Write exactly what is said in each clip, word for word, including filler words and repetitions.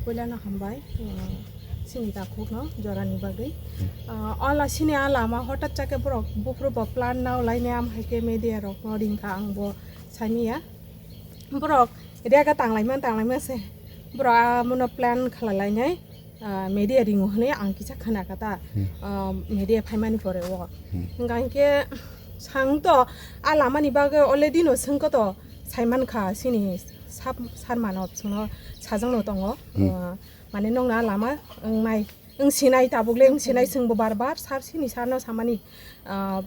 Puila no hambai, uh, sini takhuk no jora ni bagwi. Uh, ala sini ala ma hotat chake borok buphuru bo plan nao laine am hai ke media rok no ringkha ang bo samiya. Borok riya ka tanglai man tanglai man se. Borok amono plan khala lainai, ah, media ringo hwnwi ang kisa khana kata, Hmm. ah, media phaimani pore o. Hmm. Hwnkha hinkhe sang to a lamani bagwi already no swngkha to saimankha sini sab-, sarmano chwngno sajakno tongo. Hmm. Ah, mane nokna lama wngnai, wng sinai tabuk le wng sinai chwngbo bar bar sar sini sarno samani, ah,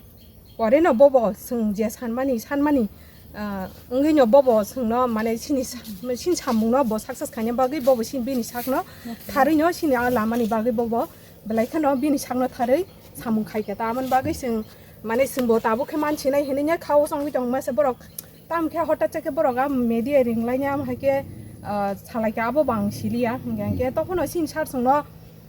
Pore no bobo chwng je sanmani, sanmani, ah, wngwi no bobo chwngno, mane, sini sa-, sini samungno bo success khaina bagwi bobo sini bini sakno tharwi no sini a lamani bagwi bobo belai kheno bini sakno tharwi samung khai kha. Tamoni bagwi chwng, mane, chwngbo tabuk khe mansinai hinwi kha o chongwi tongma se borok. Tamo khe hotat chakhe borok a media ringlaina am hai khe, ah, salai kha abo bang siliya. Hingkhe, hingkhe tokhono sini sar chwngno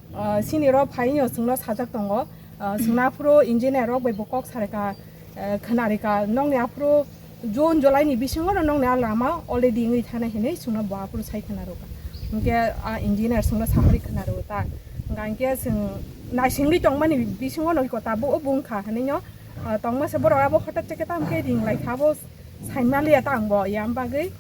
Ah, sini rok phaino chwngno sajak tongo. Ah, chwngno aphuru engineer rok bai bo kok sarika, eh, khwnarika. Nokni aphuru June, July ni bisingo no nokni a lama already wngwi thana hinwi chwngno bo aphuru sai khwnaruka. Hwnkhe a engineer chwngno sahari khwnaruka ta. Hwnkha hwnkhe chwng naisingwi tongmani bisingo no iko tabuk o bungkha hinwi no, ah, tongma se borok abo hotat chakhe tamo khe ring lai kha abo saimaliya ta ang bo yang bagwi.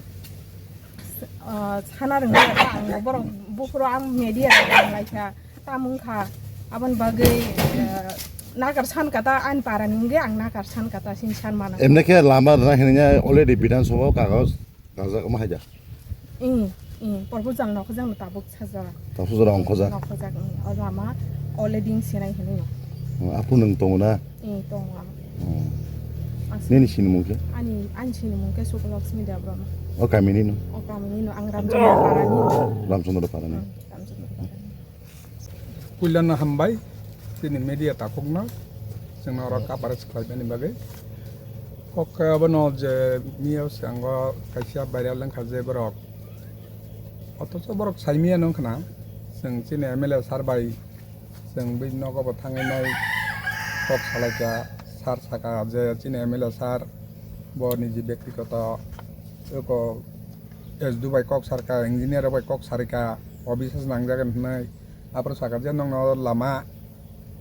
Ah, sana rwngya ta ang bo borok buphuru ang media rok rwng lai kha, tamung kha, aboni bagwi, eh, nakar san kata ani para ni wngwi ang nakar san kata sini san mano. Emne khe lama rwna hinwi already Bidhan Sabha o kagoj kajak omo haida? Ing, ing, porbo jang nokho jang no tabuk sajak. Tabuk sajak nokho jak? Nokho jak, ing, o lama already sinai hinwi no. Hmm, aphuru nwng tongo na? Ing, tongo ang. Hmm. Aswk. Nini sinimung khe? Ani, ani sinimung khe Sukhloksmi Debbarma. O kamini no? O kamini no, ang Ramchandra Parani no. Ramchandra Parani. Hmm, Ramchandra Parani. Puilano hambai, chini media takhukno, chwngno oro coverage khlaimani bagwi. Kok khe abono je miya swngo kaisa viral wngkha je borok. Othocho borok saimiyano wngkhna, chwng chini M L A sir bai Chwng bini nogo bo thangwi nai kok salaikha, sir saka je chini M L A sir bo niji byaktigoto eko S D O bai kok sarkha, engineer rok bai kok sarikha, o bisas nangjagan hwnwi. Aphuru saka je nokno lama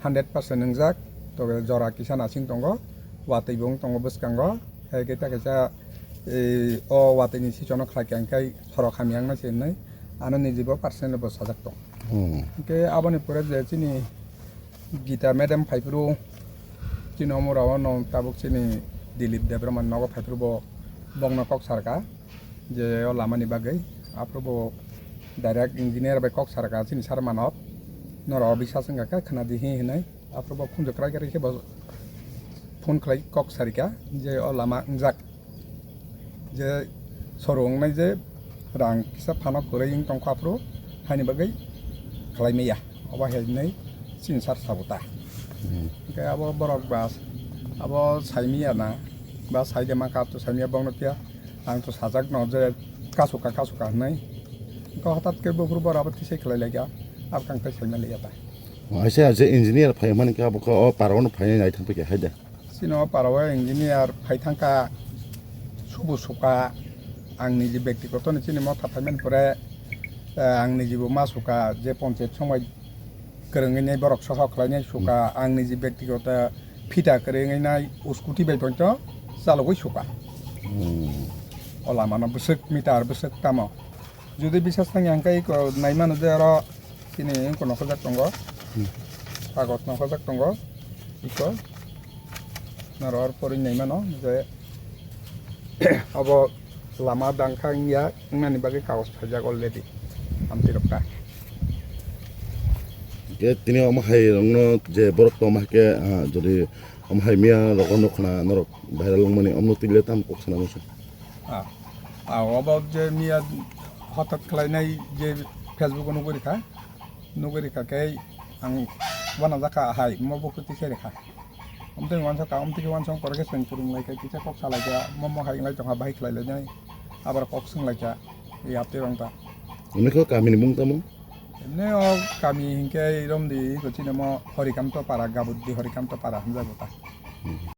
hundred percent wngjak, tobe jora kisa nasing tongo, watwi bo wng tongo bwskango, hai khe ta kaisa, eh, o watwi ni sichono khlaikha hwnkhe sorok hamya wngna se hwnwi ano niji bo personally bo sajak tongo. Hmm. Hwnkhe aboni pore je chini Gita madam phaiphuru chini omorao no tabuk chini Dilip Debbarma nogo phaiphuru bo bokno kok sarkha je o lamani bagwi. Aphuru bo direct engineer bai kok sarkha chini sir mano norok o bisas wngkha khe khwnadi hi hinwi. Aphuru bo khunju kwrai kwrai khe bo phone khlai kok sarikha je o lama wngjak. Je soro wngnai je rang kisa phano kwrwi wng tongkha aphuru haini bagwi khlai maya. Obo hai wngnai chini sir sabo ta. Hmm. Hwnkhe abo borok ba abo saimaya na ba saide mankha to saimaya bokno tiya ang to sajak no je kasuka kasuka hwnwi. Hwnkhe hotat khe buphuru borok abo tisai khlai laikha abo kang tai saima liya ta. Aise aise engineer phai mani khe abo khe o parao no phainai nai thang phai khe hai da. Chini o parao engineer phai thangkha subu suka ang niji byaktigoto ni chini motha phaimani pore, eh, ang niji bo ma suka je ponchayat somai kwrwngwi nai borok soho khlainai suka ang niji byaktigoto phita kwrwngwi nai scooty bai poncho chalogwi suka. Hmm. O lama no bwswk meter bwswk tamo. Jodi bisas tangya hwnkhe iko naimano je oro chini wngkha nokhorjak tongo. Hmm. Kagoj nokhorjak tongo. Iko. Naro oro porwi naimano je abo lama dangkha wngya wngnani bagwi kagoj phaijak already. Amtwi rok ta. Je tini omo hai rokno je borok tongma khe, ah, jodi omo hai miya rogo nukna norok viral wngmani omo twi le tamo kok sana muchung. Ah, ah, obo je miya hotat khlainai je Facebook o nugwi rikha, nugwi rikha khe ang wana jakha hai mo buku tisai rikha. Omtwi wansok ka, omtwi wansok pore khe chwng kwrwng lai kha, kisa kok salai kha, mo mo hai wng lai tongkha, bahai khlai lai nai, abar kok swng lai kha, e aptwi rong ta. Nini khe kamini mung tamo? Emne o kami hinkhe romdi ko chini mo Horikanto Para, Gabuddi Horikanto Para hamjago ta. Hmm.